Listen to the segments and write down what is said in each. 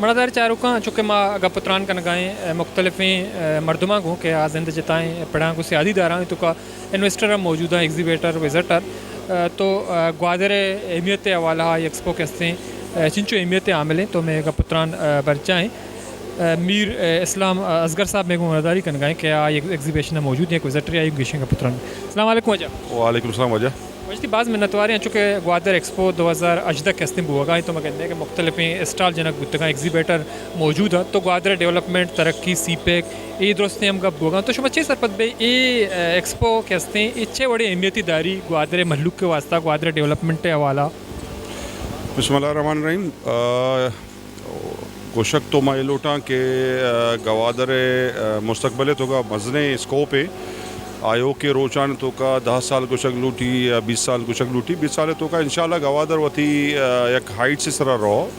مڑادار چاروکاں، چونکہ ما گپ ءُ تران کنگا ایں، اے، مختلفیں، اے، مردماں گوں کہ آ زند جتائیں پڑاں گوں سیادی داراں، تو کا انویسٹر ہم موجود ہیں، ایگزیبیٹر، وزٹر، اے، تو، اے، گوادر ءِ اہمیت ءِ حوالہ ءَ ایکسپو کہ استیں، اے، چنچو اہمیت ءِ حامل ایں، تو مئے گپ ءُ تران، اے، برجاہ ایں۔ اے، میر، اے، اسلام، اے، اصغر صاحب مئے گوں مداری کنگا ایں کہ آ ایک-، ایگزیبیشن ءَ موجود ہیں، ایک وزٹر آئی گیشیں گپ ءُ تران۔ السلام علیکم واجہ۔ وعلیکم السلام واجہ۔ واجہ تئی باز منتوار ایں، چونکہ گوادر ایکسپو دو ہزار ہژدہ کہ استیں بوگا ایں، تو ما گندے کہ مختلفیں اسٹال جنگ بوتگاں، ایگزیبیٹر موجود ایں، تو گوادر ڈیولپمنٹ، ترقی، سی پیک، اے درستیں ہم گپ بوگا۔ تو شما چے سرپد بے اے، اے، ایکسپو کہ استیں، اے چے وڑیں اہمیتی داری گوادر مہلوک کے واسطہ، گوادر ڈیولپمنٹ کے حوالہ؟ بسم اللہ الرحمن الرحیم۔ آ، گوشگ تو ما اے لوٹاں کہ، آ، گوادر ءِ، آ، مستقبل ءِ توکا مزنیں اسکوپ ایں۔ آیوکیں روچان توکا دہ سال گوشگ لوٹی یا بیس سال گوشگ لوٹی، بیس سال توکا انشاءاللہ گوادر وتی، آ، یک ہائٹس سرا رو۔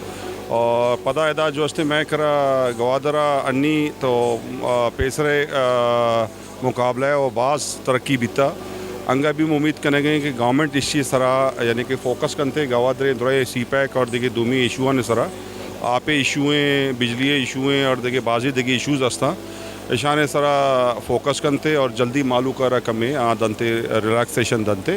اور پدا ادا جو استیں مئے کرا گوادر ءَ انی تو، آ، پیسرے، آ، مقابلہ ءَ باز ترقی بیتا۔ انگا بھی ہم امید کنگیں کہ گورنمنٹ اشی سرا یعنی کہ فوکس کنتے، گوادر ءِ درائیں سی پیک اور دگہ دومی ایشوانی سرا، آپ ءِ ایشو ایں، بجلی ءِ ایشو ایں اور دگہ بازی دگہ ایشوز ہستاں، اشانی سرا فوکس کنتے اور جلدی مہلوک ءَ را کمے آ دنتے، ریلیکسیشن دنتے۔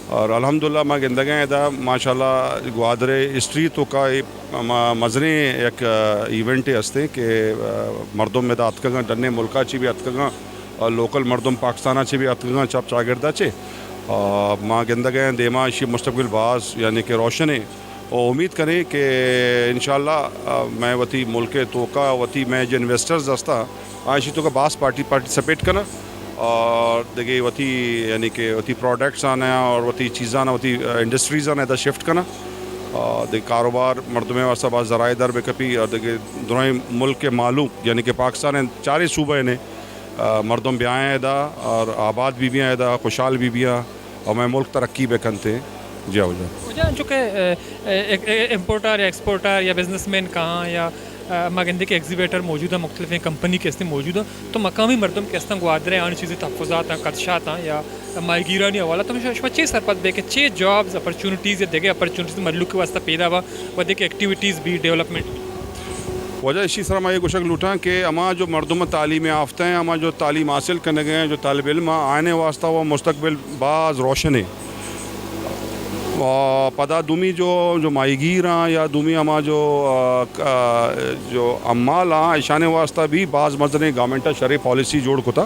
اور الحمدللہ ما گندگیں ادا ماشاءاللہ گوادر ءِ ہسٹری توکا اے ما مزنیں یک، آ، ایونٹے ہستیں کہ، آ، مردم ادا اتکگاں، ڈنیں ملکا چی بھی اتکگاں، اور لوکل مردم پاکستان ءَ چہ بھی اتکگاں، چپ چاگرد ءَ چہ۔ آ، ما گندگ ءَ دیما ایشی مستقبل باز یعنی کہ روشن ایں۔ و امید کنیں کہ انشاءاللہ، آ، مئے وتی ملک ءِ توکا وتی مئے جو انویسٹرز ہستاں، آ ایشی توکا باز پارٹی پارٹیسپیٹ کناں اور دگہ وتی یعنی کہ وتی پروڈکٹس آناں اور وتی چیزاں وتی، آ، انڈسٹریز آناں ادا شفٹ کناں۔ آ، دگہ کاروبار مردمے واسطہ باز ذرائع در بکپی اور دگہ درائیں ملک ءِ مہلوک یعنی کہ پاکستان ءِ چاریں صوبہ نے آ، مردم بیائیں ادا اور آباد بھی بیاں ادا، خوشحال بھی بیاں اور مئے ملک ترقی بکنتے۔ جی ہو جان۔ واجہ، انچو کہ، اے، اے، اے، اے، امپورٹر یا ایکسپورٹر یا بزنس مین کہاں یا، اے، ما گندے کہ ایگزیبیٹر موجود ہیں، مختلف کمپنی کے استیں موجود ہیں، تو مقامی مردم کے استیں گوادر ءِ آنی چیزیں تحفظات ہیں، خدشات ہیں یا ماہیگیرانی حوالہ، تو شما چے سرپد بے کہ چے جابز، اپرچونیٹیز یا دگہ اپرچونیٹیز مہلوک کے واسطہ پیدا با و دگہ ایکٹیویٹیز بھی، ڈیولپمنٹ بھی؟ واجہ، اشی سرا ما یہ گوشگ لوٹاں کہ ہما جو مردم تعلیم یافتہ ہیں، ہما جو تعلیم حاصل کنگ ہیں، جو طالب علم ہیں، آنے واسطہ وہ مستقبل باز روشن ہے۔ و پدا دومی جو، جو ماہیگیر ہیں یا دومی ہما جو، آ، آ، جو عمال ہیں، اشانے واسطہ بھی باز مزنیں گورنمنٹ شرع پالیسی جوڑ کتا۔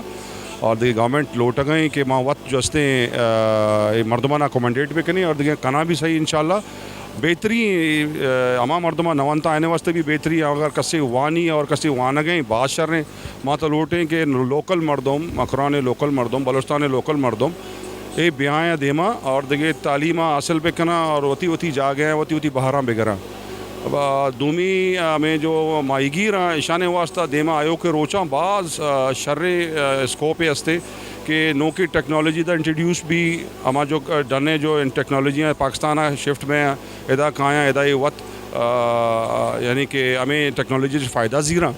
اور دگہ گورنمنٹ لوٹگ ہیں کہ ما وت جو استیں، آ، اے مردماں اکوموڈیٹ بکنیں اور دگہ کنا بھی صحیح انشاءاللہ۔ بہتری، آ، ہما مردماں نہ ونتا آنے واسطے بھی بہتری، اگر کسے وانی اور کسے وانگیں باز شریں۔ ما تو لوٹیں کہ لوکل مردم، مکران لوکل مردم، بلوچستان لوکل مردم، اے بیاں دیما اور دگہ تعلیم حاصل بکناں اور وتی وتی جاگہ، وتی وتی بہراں بگراں۔ اب، آ، دومی، آ، ہمیں جو ماہیگیر ہیں، اشانے واسطہ دیما آیوکیں روچاں باز، آ، شریں، آ، اسکوپے ہستے کہ نوکی ٹیکنالوجی دا انٹروڈیوس بھی، ہما جو ڈنے جو ان ٹیکنالوجی ہیں پاکستان ءَ شفٹ میں ہیں، ادا کایاں، ادا یہ وت، آ، یعنی کہ ہمیں ٹیکنالوجی سے فائدہ زیراں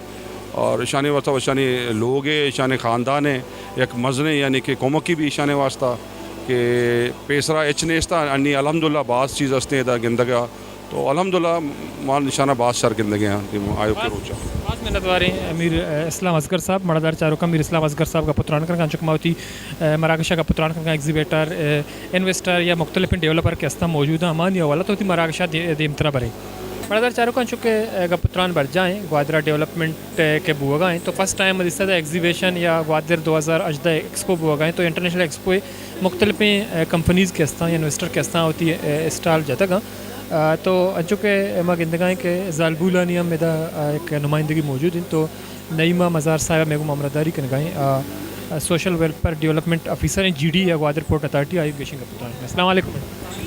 اور اشانی واسطہ، اشانی لوگ ہے، اشانی خاندان ہے، یک مزنے یعنی کہ کمکی بھی اشانی واسطہ کہ پیسرا اچ نیستا، انی الحمدللہ باز چیز ہستے ادا گندگا۔ تو الحمدللہ ما نشانہ باز شر گندگے ہیں کہ آیوکیں روچا۔ باز منتواریں میر اسلام اصغر صاحب، مڑادار چاروکاں میر اسلام اصغر صاحب گپ ءُ تران کنگا، انچو کہ ما وتی، اے، مراگشا گپ ءُ تران کنگا، ایگزیبیٹر، اے، انویسٹر یا مختلفیں ڈیولپر کہ استاں موجود ہیں، ہمانی حوالہ تو وتی مراگشا دے-، دیمترا برے۔ مڑادار چاروکاں انچو کہ، اے، گپ ءُ تران برجاہ ہیں، گوادر ڈیولپمنٹ، اے، کہ بوگا ہیں، تو فرسٹ ٹائم دیستا دا ایگزیبیشن یا گوادر دو ہزار ہژدہ ایکسپو بوگا ہیں، تو انٹرنیشنل ایکسپو مختلفیں، اے، کمپنیز کہ استاں یا انویسٹر کہ استاں وتی، اے، اسٹال جتگاں۔ آ، تو انچو کہ ما گندگائیں کہ زالبولانی ہم ادا، آ، یک نمائندگی موجود انت، تو نعیمہ مزار صاحبہ مئے گوں ہمراہداری کنگائیں، آ، آ، سوشل ویلفیئر ڈیولپمنٹ آفیسر ہیں جی ڈی یا گوادر پورٹ اتھارٹی، آئی گیشیں گپ تران۔ السلام علیکم۔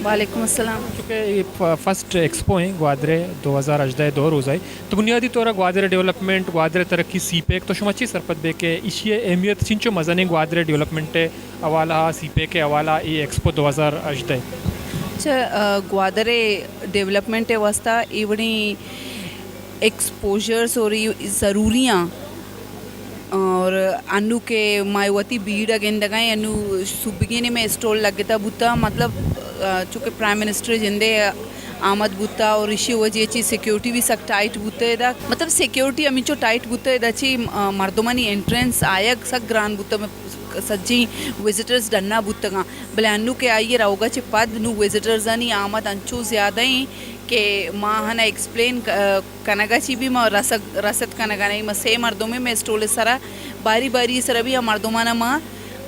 وعلیکم السلام۔ چونکہ یہ ف-، فرسٹ ایکسپو ہیں گوادر دو ہزار ہژدہ دو روزہ ہے، تو بنیادی طور گوادر ڈیولپمنٹ، گوادر ترقی سی پیک، تو شما چی سرپد بے کہ ایشی اہمیت چنچو مزنیں گوادر ڈیولپمنٹ حوالہ، سی پیک حوالہ، اے ایکسپو دو ہزار ہژدہ؟ اچھا، آ، گوادر ڈیولپمنٹ واسطہ اے وڑیں ایکسپوژرز اور اے ضروری آں۔ اور انو کہ ما وتی بھیڑ گندگائیں، انو صبحگینے میں اسٹال لگتا بوتا، مطلب، آ، چونکہ پرائم منسٹر جندے آمد بوتا اور ایشی وجہ چی سیکیورٹی بھی سک ٹائٹ بوتا ادا۔ مطلب سیکیورٹی ہمینچو ٹائٹ بوتا ادا چی، آ، مردمانی انٹرنس آیگ سک گران بوتا۔ سجیں وزٹرز ڈنا بوتگاں، بلے انو کہ آئی ء روگا چہ پد نوں وزٹرزانی آمد انچو زیادہ ایں کہ ما ہنا ایکسپلین ک-، کنگا چی بھی ما رسگ، رست کنگا نہیں۔ ما سے مردمے مئے اسٹول سرا باری باری سرا بھی آ مردمانا ما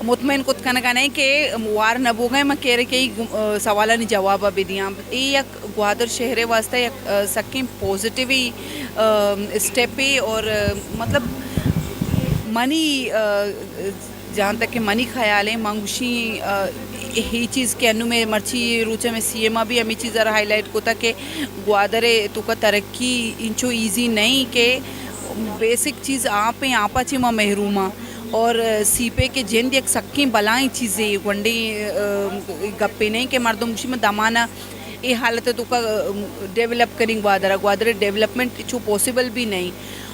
مطمئن کت کنگا نہیں کہ وار نہ بوگا، ما کہہ رہے کہ ای گم-، سوالانی جواب بدیاں۔ اے یک گوادر شہر ء واستہ یک، آ، سکیں پازیٹیو، آ، اسٹیپ ہے اور، آ، مطلب منی، آ، جہاں تک کہ منی خیال ہے، من گوشی، آ، اے چیز کہ انو میں مرچی روچ میں سی ایم بھی ہمیں چیز ذرا ہائی لائٹ کوتا کہ گوادر ء توکا ترقی انچو ایزی نہیں کہ بیسک چیز آپ ہیں، آپا چی ما محروم ہاں۔ اور، آ، سی پے کے جند یک سکیں بلائیں چیزے، گونڈیں، آ، گپے نہیں کہ مردم گوشی من دمانا اے حالت ء توکا، ام، ڈیولپ کننگ گوادر ء، گوادر ء ڈیولپمنٹ چو پاسیبل بھی نہیں۔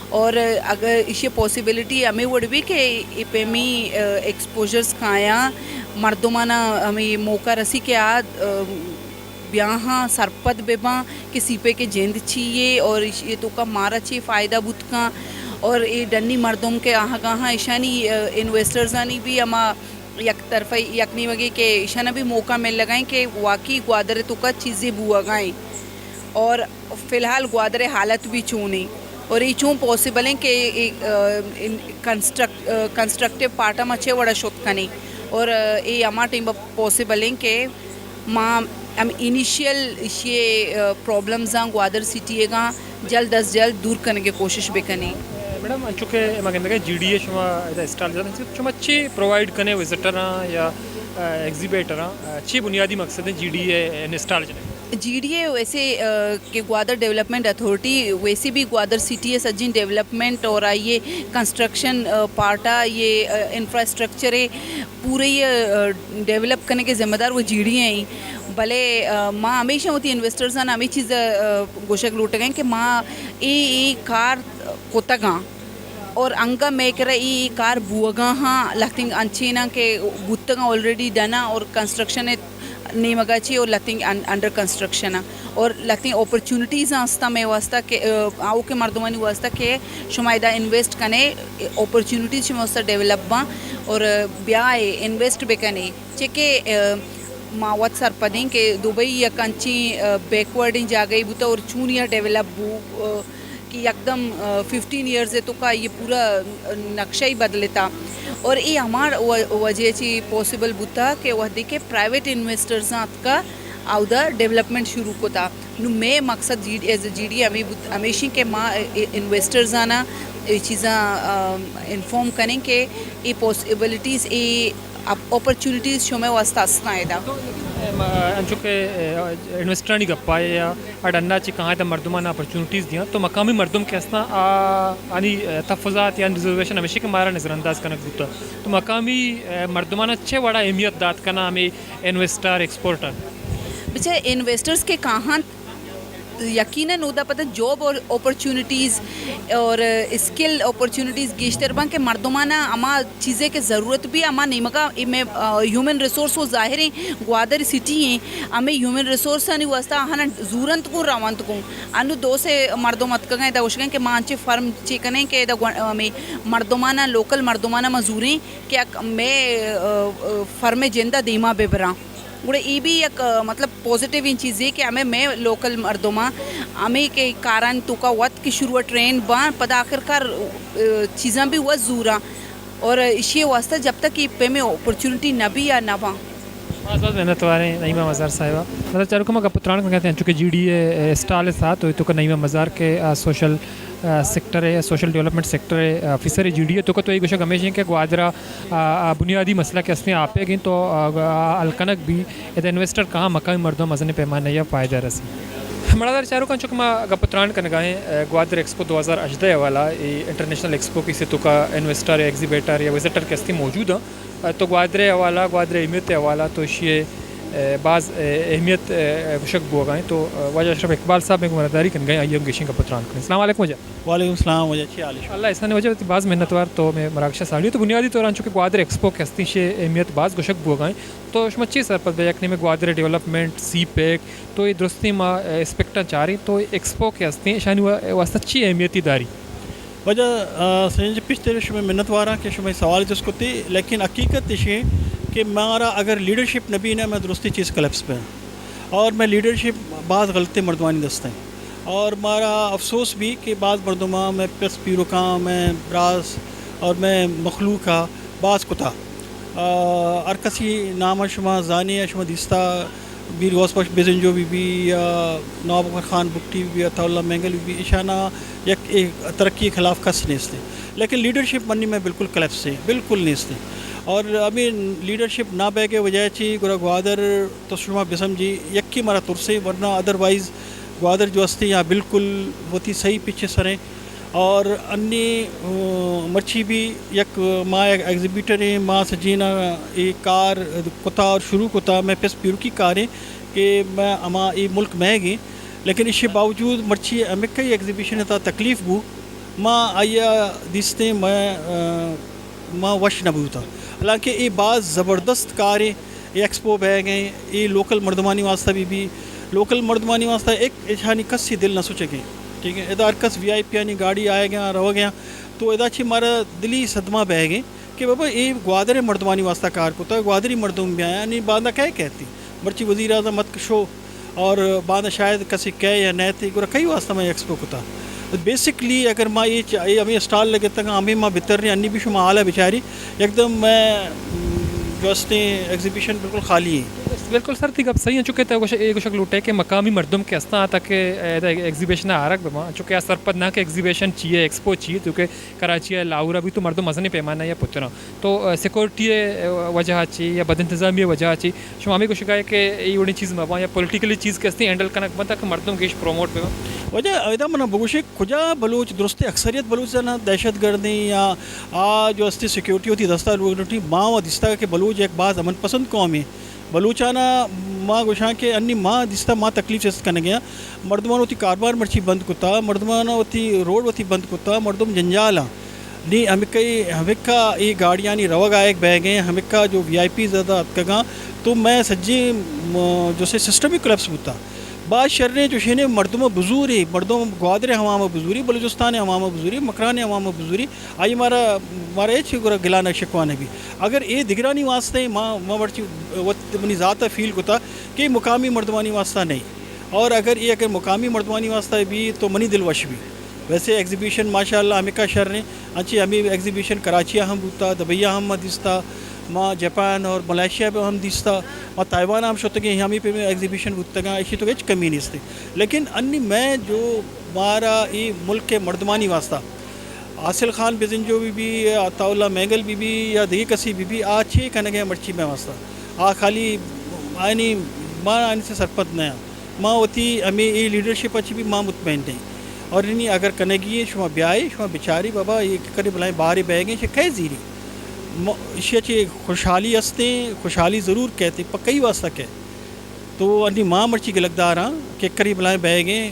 اور اگر ایشی پاسیبلٹی ہمیں وڑ بھی کہ اے پیمی، آ، ایکسپوژرز کایاں مردمانا ہمیں موقع رسی کہ آ، آ، بیاہاں سرپد بباں کہ سی پے کے جند چی ہے اور ایشی توکا مارا چی فائدہ بوت کاں اور اے ڈنی مردم کہ آہگاہاں ایشانی، آ، انویسٹرزانی بھی ہما یک طرفہ یک نیمگے کہ ایشانا بھی موقع ملگا ایں کہ واقعی گوادر توکا چیزے بوگا ایں اور فی الحال گوادر حالت بھی چون ایں اور اے چون پاسیبل ایں کہ اے، آ، in construct-, a, constructive part ما چے وڑا شت کنیں اور، آ، اے ہما ٹائم پاسیبل ایں کہ ما ہم انیشیل ایشی، آ، پرابلمز آں گوادر سٹی گاں جلد از جلد دور کنگ ء کوشش بکنیں۔ میڈم، انچو کہ ما گندگا جی ڈی اے شما ادا اسٹال جنگ، شما چی پرووائیڈ کنے وزٹراں یا، آ، ایگزیبیٹراں؟ آ، چی بنیادی مقصد ہے جی ڈی اے انسٹال جنگ؟ جی ڈی اے ویسے، آ، کہ گوادر ڈیولپمنٹ اتھارٹی ویسے بھی گوادر سٹی ہے، سجیں ڈیولپمنٹ اور آئیے کنسٹرکشن، آ، پارٹ آ، یہ، آ، انفراسٹرکچر ہے، پورے یہ، آ، ڈیولپ کرنے کے ذمہ دار وہ جی ڈی اے ہیں۔ بلے، آ، ما ہمیشہ وتی انویسٹرز آں ہمے چیز، آ، گوشگ لوٹگ ایں کہ ما اے، اے کار کتگاں اور انگا مئے کرا اے، اے کار بوگا ہاں، لہتیں انچیناں کہ بوتگاں آلریڈی ڈن آں اور کنسٹرکشن نیمگا چی اور لہتیں ان-، انڈر کنسٹرکشن آں اور لہتیں اپرچونیٹیز آں استاں مئے واسطہ کہ، آ، آؤکیں مردمانی واسطہ کہ شما ادا انویسٹ کنے، اپرچونیٹیز شما واسطہ ڈیولپ باں اور بیائے انویسٹ بکنے۔ چہ کہ، آ، ما وت سرپدیں کہ دبئی یک انچیں، آ، بیکورڈیں جاگہے بوتہ اور چونیا ڈیولپ بو، آ، کہ یکدم، آ، ففٹین ایئرز ء توکا یہ پورا، آ، نقشہ ہی بدلتا۔ اور اے ہما و-، وجہ چی پاسبل بوتا کہ وہدے کہ پرائیویٹ انویسٹرز آں اتکا اودا ڈیولپمنٹ شروع کتا۔ نو مئے مقصد جی-، as a G D A ہمیں بوت-، ہمیشیں کہ ما اے، اے انویسٹرز آنا اے چیزاں، آ، انفارم کنیں کہ اے پاسبلٹیز، اے اپ-، اپرچونیٹیز شمئے واسطہ استاں ادا۔ تو، اے، ما، انچو کہ، اے، انویسٹرانی گپا ہے یا اڈ انا چی کہاں تا مردمان اپرچونیٹیز دیاں، تو مقامی مردم کہ استاں، آ، آنی، اے، تحفظات یا ریزرویشن ہمیشہ کہ مارا نظر انداز کنگ بوتا۔ تو مقامی، اے، مردمان چہ وڑا اہمیت دات کنا ہمیں انویسٹر، ایکسپورٹر؟ بچہ انویسٹرز کہ کاہاں یقیناً اودا پتہ جاب اور اپرچونیٹیز اور اسکل اپرچونیٹیز گیشتر بن کہ مردمانا ہما چیزے کہ ضرورت بھی ہما نیمگا اے میں، آ، ہیومن ریسورس و ظاہر ہیں گوادر سٹی ہیں، ہمیں ہیومن ریسورس آنی واسطہ آہانا زورنت کو رونت کو۔ انو دو سے مردم اتکگیں دا گوشگیں کہ ما انچے فرم چے کنیں کہ دا گو-، ہمیں مردمانا، لوکل مردمانا ما زوریں کہ یک مئے، آ، آ، فرم جندا دیما ببراں۔ گڑا اے بھی یک، آ، مطلب پازیٹیو این چیزے کہ ہمیں مئے لوکل مردماں ہمیں کہ کاران توکا وت کہ شروع ٹرین باں، پدا آخر کار، آ، چیزاں بھی وت زوراں۔ اور اشی واسطہ جب تک یہ پیمیں اپرچونٹی نہ بھی یا نہ باں۔ باز باز منت واریں نعیمہ مزار صاحبہ۔ مزار چاروکاں ما گپ تران کنگا تھے، چونکہ جی ڈی اے اسٹال ساتھ تو تو کا نعیمہ مزار کے، آ، سوشل، آ، سیکٹر ہے، سوشل ڈیولپمنٹ سیکٹر ہے، آفیسر ہے جی ڈی اے۔ تو کا تو یہ گوشگ ہمیش ہیں کہ گوادرا، آ، آ، بنیادی مسئلہ کہ استیں آپے گیں تو، آ، آ، حل کنگ بھی ادا انویسٹر کہاں مقامی مردم مزن پیمانہ یا فائدہ رسی۔ مڑادار چاروکاں چونکہ ما گپ تران کنگا ہیں، آ، گوادر ایکسپو دو ہزار ہژدہ حوالہ، اے انٹرنیشنل ایکسپو کی سے تو کا انویسٹر یا ایگزیبیٹر یا وزٹر کہ استیں موجود ہیں۔ تو گوادر ءِ حوالہ، گوادر ءِ اہمیت ءِ حوالہ تو ایشی ءِ، ء، باز، ء، اہمیت، ء، گوشگ بوگ ء انت۔ تو، ء، واجہ اشرف اقبال صاحب ء گوں مرداری کنگ ء آئی ء گیشیں گپ ء تران کنیں۔ السلام علیکم واجہ۔ وعلیکم السلام واجہ، چی حال ہے؟ اللہ احسان واجہ، وتی باز منت وار تو مئے مراگش ء ساڑی۔ تو بنیادی طور انچو کہ گوادر ایکسپو کہ ہستی شے اہمیت باز گوشگ بوگ ء انت۔ تو شما چی سرپد بہ یک نیمے گوادر ء ڈیولپمنٹ، سی پیک، تو اے درستیں ما، ء، اسپیکٹاں چاریں، تو اے ایکسپو کہ ہستیں، اشانی وا-، واسطہ چی اہمیتی داری؟ واجہ، آ، سنجے، پیشتر شمئے منت واراں کہ شمئے سوال جست کتی، لیکن حقیقت اش انت کہ مارا اگر لیڈرشپ نہ بینا، مئے درستی چیز کلیپس بہ۔ اور مئے لیڈرشپ باز غلطیں مردمانی دست ہیں۔ اور مارا افسوس بھی کہ باز مردماں، مئے پس پیرکاں، مئے براس اور مئے مخلوق ء باز کتا۔ آ، ہر کسی نام ء شما زانے ء شما دیستا، میر غوث بخش بزنجو بی بی یا نواب اکبر خان بگٹی بی بی، عطا اللہ مینگل بی بی، ایشانا یک، ایک ترقی خلاف کس نیست ہے۔ لیکن لیڈرشپ منی میں بالکل کلیپس ہے، بالکل نیست ہے۔ اور ہمیں لیڈرشپ نہ بیگے وجہ چی گرا گوادر تو شما بسمجھی یکی مارا ترسے، ورنہ ادروائز گوادر جو ہستے یا بالکل وتی صحیح پچھے سریں۔ اور انی، ا، مرچی بھی یک ما یک ایگزیبیٹر ہیں، ما سجینا اے کار کتا اور شروع کتا، میں پس پیرکی کاریں کہ میں ہما اے ملک مہگیں، لیکن اس باوجود مرچی ہمیں کئی ایگزیبیشن تا تکلیف بو، ما آیا دیستیں میں، ا، ما وش نہ بوتا، حالانکہ اے باز زبردست کاریں۔ اے ایکسپو بہگ ہیں، اے لوکل مردمانی واسطہ بھی بھی، لوکل مردمانی واسطہ ایک ایشانی کسی دل نہ سوچگے۔ ٹھیک ہے، ادا ہر کس وی آئی پی آنی گاڑی آئے گیا، رو گیا، تو ادا چی مارا دلی صدمہ بہگ ہیں کہ بابا اے گوادر مردمانی واسطہ کار کتا، گوادری مردم بھی آیا، نہیں باندا کہے کہتی، مرچی وزیر اعظم مت کشو اور باندا شاید کسی کہے یا نہ تھی، گرا کئی واسطہ میں ایکسپو کتا۔ بیسکلی اگر ما اے چ-، اے ہمیں اسٹال لگے تک ہمیں ما بتر رہے، انی بھی شما حالا بچاری، یکدم میں، م، جو ہستیں ایگزیبیشن بالکل خالی ہیں۔ بالکل سر، تئی گپ صحیح ہیں، چونکہ تو گوش-، اے گوشگ لوٹے کہ مقامی مردم کہ ہستاں تاکہ ادا ایگزیبیشن آرگ بہ باں، چونکہ آ سرپد نہ کہ ایگزیبیشن چی ہے، ایکسپو چی ہے، چونکہ کراچی ہے، لاہور ہے بھی تو مردم مزنیں پیمانہ یا پتراں۔ تو، آ، سیکورٹی ہے، آ، وجہ چی یا بد انتظامی ہے وجہ چی، شما ہمیں گوشگا ہے کہ اے وڑیں چیز مہ باں یا پولیٹیکلی چیز کہ ہستیں ہینڈل کنگ بنت تاکہ مردم گیش پروموٹ بہ باں۔ وجہ ادا منا بگوشے کجا بلوچ درست اکثریت بلوچ زنا دہشت گردیں یا آ جو استی سیکیورٹی ہوتی دستا لوٹی، ما و دیستا کہ بلوچ یک باز امن پسند قوم ہے۔ بلوچانا ما گوشاں کہ انی ما دیستا ما تکلیف چست کنگے آں۔ مردمان وتی کاروبار مرچی بند کتا، مردمان وتی روڈ وتی بند کتا، مردم جنجال آں۔ نی ہمکئی، ہمکا اے گاڑیانی روگ آیگ بہگیں، ہمکا جو وی آئی پی زیادہ اتکگاں، تو میں سجی، م-، جو سے سسٹم ہی کلیپس بوتا۔ باز شریں جو شینے مردم بزوری، مردم گوادر عوام بزوری، بلوچستان عوام بزوری، مکران عوام بزوری، آئی مارا، مارا ہچ گرا گلانہ شکوہ نہ بی۔ اگر اے دگرانی واسطے ما، ما مرچی وت منی ذات فیل کتا کہ مقامی مردمانی واسطہ نہیں۔ اور اگر اے اگر مقامی مردمانی واسطہ بی تو منی دل وش بی۔ ویسے ایگزیبیشن ماشاءاللہ ہمکا شر ہیں، انچی ہمیں ایگزیبیشن کراچی ہم بوتا، دبئی ہم ما دیستا، ما جاپان اور ملائیشیا پہ ہم دیستا، ما تائیوان ہم شتگیں، ہمیں پہ ایگزیبیشن بوتگاں، ایشی تو ہچ کمی نیست۔ لیکن انی میں جو مارا اے ملک مردمانی واسطہ حاصل خان بزنجو بی بی، عطا اللہ مینگل بی بی یا دگہ کسی بی بی، آ چے کنگے مرچی میں واسطہ؟ آ خالی آئینی، ما آئینی سے سرپد نہ ہاں۔ ما وتی ہمیں اے لیڈرشپ اچی بھی ما مطمئن نہیں۔ اور انی اگر کنگی ہے، شما بیائے، شما بچاری بابا، یہ کنے بلائیں بارے بہ گئے، چہ کئے زیری؟ م-، اشیا چہ خوشحالی ہستیں، خوشحالی ضرور کہتے، پہ کئی واسطہ کہے؟ تو انی ما مرچی گلگدار ہاں کہ کری بلائیں بہ گئے،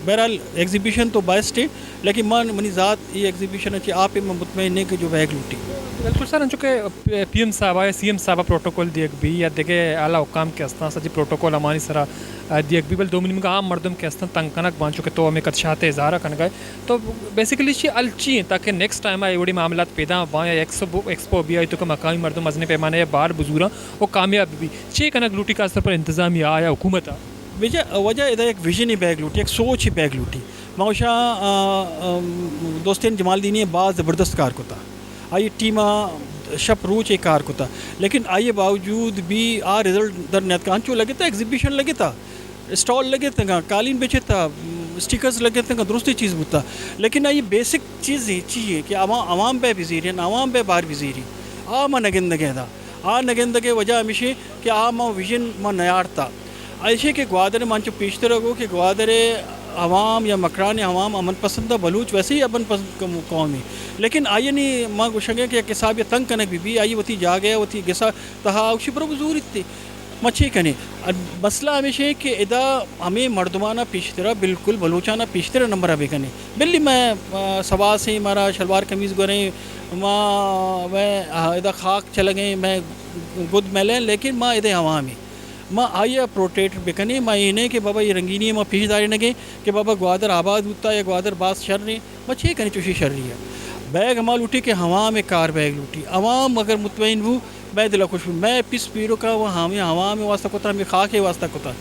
بہرحال، ایگزیبیشن تو بیسٹ ہے، لیکن من، منی ذات یہ ایگزیبیشن اچی آپ میں مطمئن نہیں کہ جو بیگ لوٹی۔ بالکل سر، انچو کہ پی ایم صاحب یا سی ایم صاحب پروٹوکول دیگ بھی یا دگہ اعلیٰ حکام کے استان سجی پروٹوکول ہمانی سرا، آ، دیگ بھی، بل دومی نیمگا عام مردم کے استان تنگ کنگ بانچو کہ تو ہمیں کد شاہتے اظہارہ کنگا ہے۔ تو بیسیکلی چی حل چی ہیں تاکہ نیکسٹ ٹائم آ ایوڑی معاملات پیدا باں یا ایکسپو، ایکسپو بھی آئی تو کہ مقامی مردم مزنیں پیمانے یا باہر بزوراں وہ کامیاب بھی؟ چی کنگ لوٹی خاص طور پر انتظامیہ آ یا حکومت آ؟ وجہ، وجہ ادا یک ویژن بیگ لوٹی، یک سوچ بیگ لوٹی۔ ما گوشاں، آ، آ، دوستین جمالدینی باز زبردست کار کتا۔ آئی ٹیم ء شپ روچ ء کار کتا۔ لیکن آئی باوجود بھی آ رزلٹ در نیتکا۔ انچو لگتا ایگزیبیشن لگتا، اسٹال لگتگا، قالین بچتا، اسٹیکرز لگتگا، درستی چیز بوتا۔ لیکن آئی بیسک چیز چی ہے کہ عوام، عوام بہ بزیری، عوام بہ بار بزیری۔ آ ما نگندگے دا۔ آ نگندگے وجہ ہمیشی کہ آ ما ویژن ما نیارتا۔ ایشی کہ گوادر من چو پیشتر گو کہ گوادر عوام یا مکران عوام امن پسند، بلوچ ویسے ہی امن پسند قوم، قومی۔ لیکن آئینی ما گوشگے کہ یک حساب یہ تنگ کنگ بی بی، آئی وتی جاگہ، وتی گسا تہا اوشی برو بزوریت۔ ما چے کنیں؟ مسئلہ ہمیش ایں کہ ادا ہمے مردمانا پیشترا، بالکل بلوچانا پیشترا نمبرا بکنیں۔ بلی مئے، آ، سواس ایں، مارا شلوار قمیض گوریں، ما، مئے، آ، ادا خاک چلگیں، مئے گد میلیں، لیکن ما ادے عوام ایں۔ ما آئی ء پروٹیکٹ بکنیں، ما اے نہ کہ بابا اے رنگینی ء ما پیش دارینگیں کہ بابا گوادر آباد بوتا یا گوادر باز شر ایں۔ ما چے کنیں چوشی شری ء؟ بیگ ہما لوٹی کہ عوام ء کار بیگ لوٹی۔ عوام اگر مطمئن بو، مئے دل ء خوش بو۔ مئے پس پیرکاں و ہمے عوام ء واسطہ کتا، ہمے خاک ء واسطہ کتا۔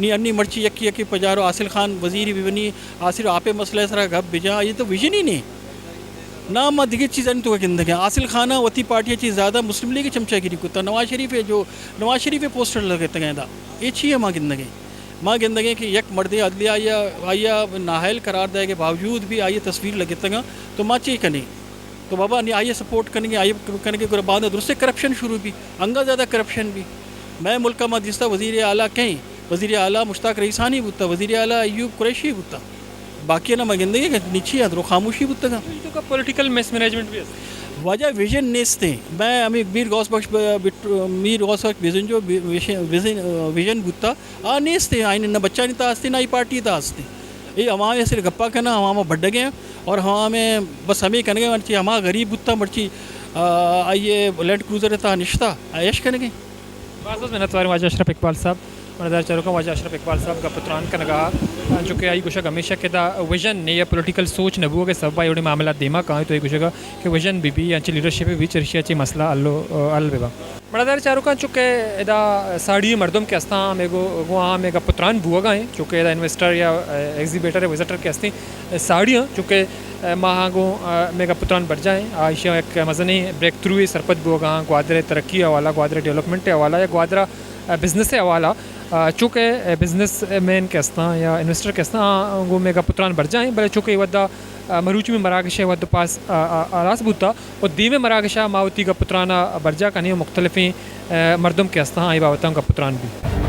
نی انی مرچی یکی یکی پجارو حاصل خان وزیری بہ بنی، آ صرف آپ ء مسئلہ ء سرا گپ بجاں، اے تو ویژن ہی نہیں۔ نا، ما دگہ چیزانی تو گندگیں۔ حاصل خان ء وتی پارٹی ء چی زیادہ مسلم لیگ ء چمچہ گیری کتا۔ نواز شریف ء جو، نواز شریف ء پوسٹر لگتگیں دا۔ اے چی ء ما گندگیں؟ ما گندگیں کہ یک مردے عدلیہ آئی ء، آئی ء نااہل قرار دئیگ ء باوجود بھی آئی ء تصویر لگتگاں، تو ما چے کنیں؟ تو بابا نی آئی ء سپورٹ کنگیں، آئی ء کنگیں، گڑا باندا درستیں کرپشن شروع بی، انگا زیادہ کرپشن بی۔ مئے ملک ء ما دیستا وزیر اعلیٰ کئیں؟ وزیر اعلیٰ مشتاق رئیسانی بوتا، وزیر اعلیٰ ایوب قریشی بوتا۔ باقی نا ما گندگیں کہ نی چی ء درو خاموشی بوتگاں۔ تو کا پولیٹیکل مس مینجمنٹ بھی است۔ واجہ ویژن نیستیں۔ مئے ہمیں میر غوث بخش ب-، بٹ-، میر غوث بخش بزنجو ویژن، ویژن، ویژن بوتا۔ آ نیست، آئی نہ بچانی تا ہستی، نہ آئی پارٹی تا ہستی۔ اے عوام ء سر گپا کنا، عوام ء بڈگیں اور عوام ء بس ہمیں کنگے، مرچی ہما غریب بوتا، مرچی، آ، آئی ء لینڈ کروزر تا نشتا، عیش کنگے۔ باز باز منت وار واجہ اشرف اقبال صاحب۔ مردار چاروکاں، واجہ اشرف اقبال صاحب گپ و تران کنگا، چونکہ آئی گوشگ ہمیشہ کہ دا ویژن نے یا پولیٹیکل سوچ نہ بوگ ء سبب آئی وڑیں معاملات دیما کائیں، تو آئی گوشگا کہ ویژن بی بی، انچیں لیڈرشپ بی بی، چرشی ء چی مسئلہ حل و، حل ببا۔ مڑادار چاروکاں، چونکہ ادا ساڑی مردم کہ استاں، ہمے گو، گوں آ ہمے گپ و تران بوگا ایں، چونکہ ادا انویسٹر یا، اے، ایگزیبیٹر یا وزٹر کہ استیں، ساڑی آں، چونکہ، اے، ما ہاں گوں، اے، ہمے گپ و تران برجا ایں، آ ایشی یک مزنیں بریک تھرو سرپد بوگا آں، گوادر ترقی حوالہ، گوادر ڈیولپمنٹ حوالہ یا گوادر، اے، بزنس حوالہ، اے، چونکہ، اے، بزنس مین کہ استاں یا انویسٹر کہ استاں، آ گوں ہمے گپ و تران برجا ایں، بلے چونکہ اے ودا، اے، مروچی میں مراگش اے ودا پاس، اے، اے، ہلاس بوتا۔ و دیمے مراگشا ما وتی گپ و ترانا برجا کنیں و مختلفیں، اے، مردم کہ استاں، آئی بابتاں گپ و تران بی۔